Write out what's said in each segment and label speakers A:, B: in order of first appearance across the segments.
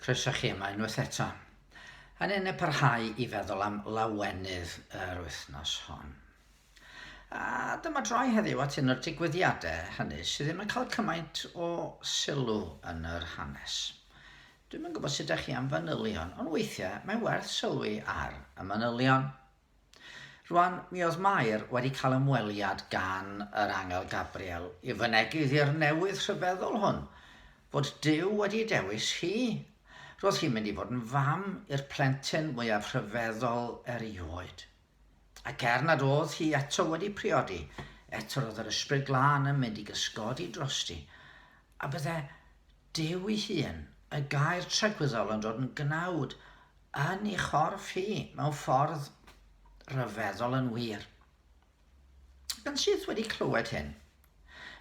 A: Croeso chi yma unwaith eto. A ni'n parhau i feddwl am lawenydd yr wythnos hon. A dyma droi heddiw at un o'r digwyddiadau hynny sydd ddim yn cael cymaint o sylw yn yr hanes. Dwi'm yn gwybod sut ydych chi am fanylion, ond weithiau mae'n werth sylwi ar y manylion. Rwan, mi oedd Mair wedi cael ymweliad gan yr angel Gabriel i fynegi iddi'r newydd rhyfeddol hwn, fod Duw wedi dewis hi. Roedd hi'n mynd i fod yn fam i'r plentyn mwyaf rhyfeddol erioed. Ac er nad oedd hi eto wedi priodi, eto roedd yr Ysbryd Glân yn mynd i gysgodi drosti, a bydde Duw ei hun, y gair tragwyddol yn dod yn gnawd yn ei chorff hi mewn ffordd ryfeddol yn wir. Ac yn syth wedi clywed hyn,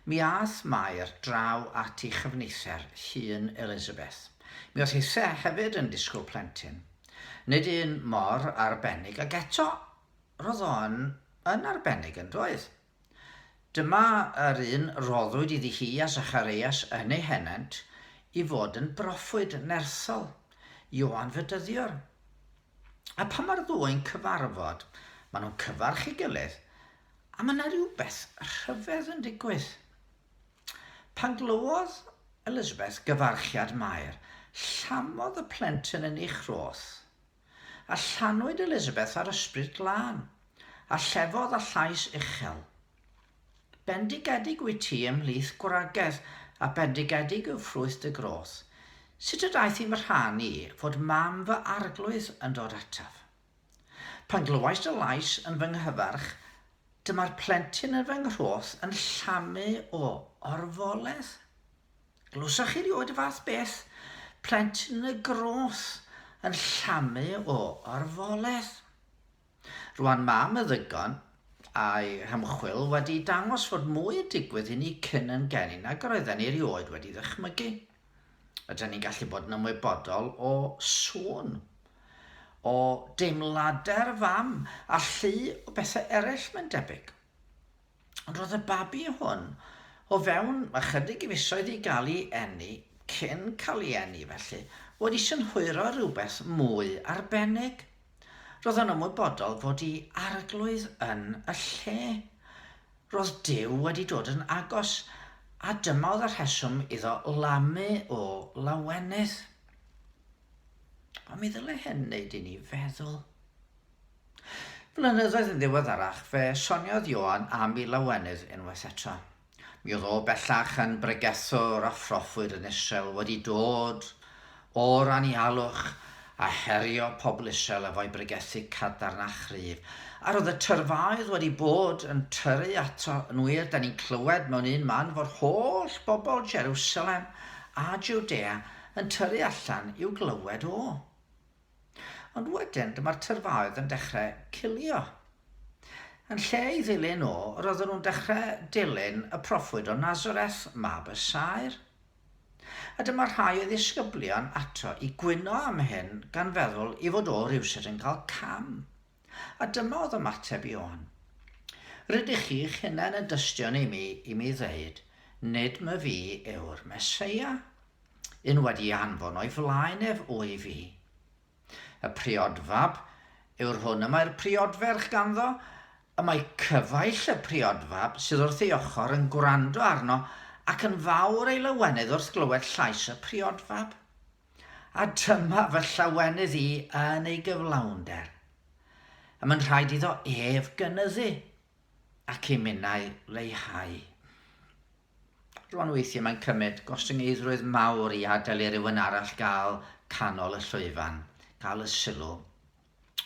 A: mi ath Mair draw at ei chyfnither, hun Elizabeth. Mi oedd hithe hefyd yn disgwyl plentyn. Nid un mor arbennig, ac eto roedd o'n yn arbennig yn doedd? Dyma yr un roddwyd iddi hi a Zachareias yn ei henent i fod yn broffwyd nerthol, Ioan Fedyddiwr. A pan mae'r ddwy'n cyfarfod, maen nhw'n cyfarch ei gilydd, a mae yna rhywbeth rhyfedd yn digwydd. Pan glywodd Elizabeth gyfarchiad Mair, llamodd y plentyn yn ei chroth. A llanwyd Elizabeth â'r Ysbryd Glân, a llefodd â llais uchel, Bendigedig wyt ti ymhlith gwragedd, a bendigedig yw ffrwyth dy groth. Sut y daeth i'm rhan i fod mam fy Arglwydd yn dod ataf? Pan glywais dy lais yn fy nghyfarch, dyma'r plentyn yn fy nghroth yn llamu o orfoledd. Glywsoch chi rioed y fath beth? Plentyn yn y groth yn llamu o orfoledd. Rwan mae meddygon a'i hymchwil wedi dangos fod mwy yn digwydd i ni cyn yn geni nag yr oedden ni erioed wedi ddychmygu. Ydyn ni'n gallu bod yn ymwybodol o sŵn, o deimladau'r fam a llu o bethau eraill mae'n debyg. Ond roedd y babi hwn o fewn ychydig i fisoedd i gael ei eni, cyn cael ei eni felly, wedi synhwyro rhywbeth mwy arbennig. Roedd yn ymwybodol fod ei arglwydd yn y lle. Roedd Duw wedi dod yn agos, a dyma oedd y rheswm iddo lamu o lawenydd. Ond mi ddylai hyn wneud i ni feddwl. Flynyddoedd yn ddiweddarach, fe soniodd Ioan am ei lawenydd unwaith eto. Mi oedd o bellach yn bregethwr a phroffwyd yn Israel wedi dod o'r anialwch a herio pobl Israel efo'i bregethu cadarn a chryf. A roedd y tyrfaoedd wedi bod yn tyrru ato, yn wir, da ni'n clywed mewn un man fod holl bobl Jerusalem a Jwdea yn tyrru allan i'w glywed o. Ond wedyn dyma'r tyrfaoedd yn dechrau cilio. Yn lle ei ddilyn o, roedden nhw'n dechrau dilyn y proffwyd o Nazareth, mab y saer. A dyma rhai o'i ddisgyblion ato i gwyno am hyn gan feddwl ei fod o rywsut yn cael cam. A dyma oedd ymateb Ioan. Rydych chi'ch hunain yn dystion i mi i mi ddeud, nid my fi yw'r Meseia. Un wedi anfon o'i flaen ef wyf i. Y priodfab yw'r hwn y mae'r priodferch ganddo, y mae cyfaill y priodfab sydd wrth ei ochr yn gwrando arno ac yn fawr ei lawenydd wrth glywed llais y priodfab. A dyma fy llawenydd i yn ei gyflawnder. Y mae'n rhaid iddo ef gynyddu, ac i minnau leihau. Rwan weithiau mae'n cymryd gostyngeiddrwydd mawr i adael i rywun arall gael canol y llwyfan, gael y sylw.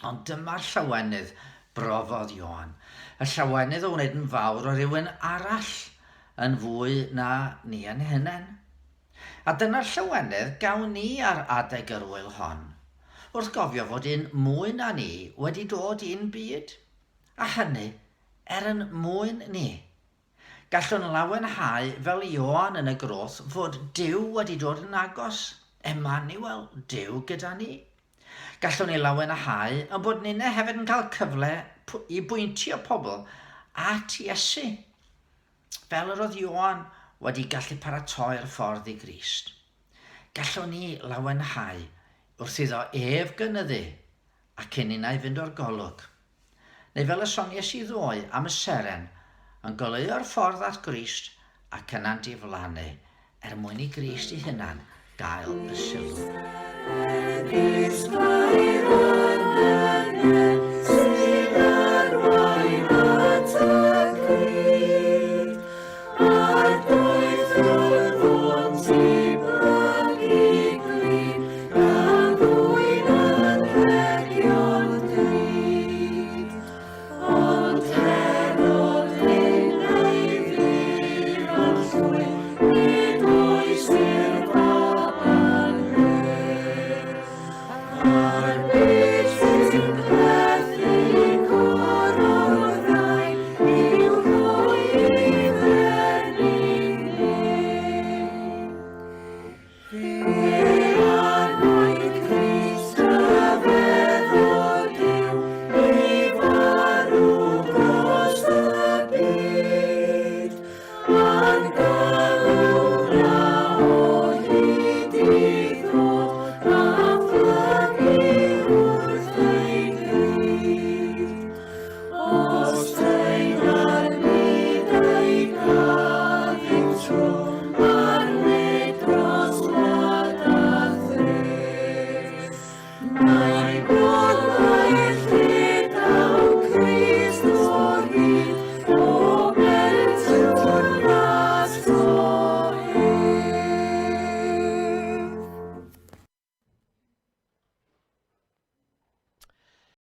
A: Ond dyma'r llawenydd brofodd Ioan. Y llawenydd o wneud yn fawr o rywun arall yn fwy na ni yn hunain. A dyna'r llawenydd gawn ni ar adeg yr ŵyl hon, wrth gofio fod un mwy na ni wedi dod i'n byd, a hynny er yn mwyn ni. Gallwn lawenhau fel Ioan yn y groth fod Duw wedi dod yn agos, Emmanuel, Duw gyda ni. Gallwn ni lawenhau yn bod ninne hefyd yn cael cyfle i bwyntio pobl at Iesu, fel yr oedd Ioan wedi gallu paratoi'r ffordd i Grist. Gallwn ni lawenhau wrth iddo ef gynyddu ac i ninnau fynd o'r golwg. Neu fel y sonies i ddoe am y seren, yn goleuo'r ffordd at Grist ac yna'n diflannu er mwyn i Grist ei hunan gael y sylw.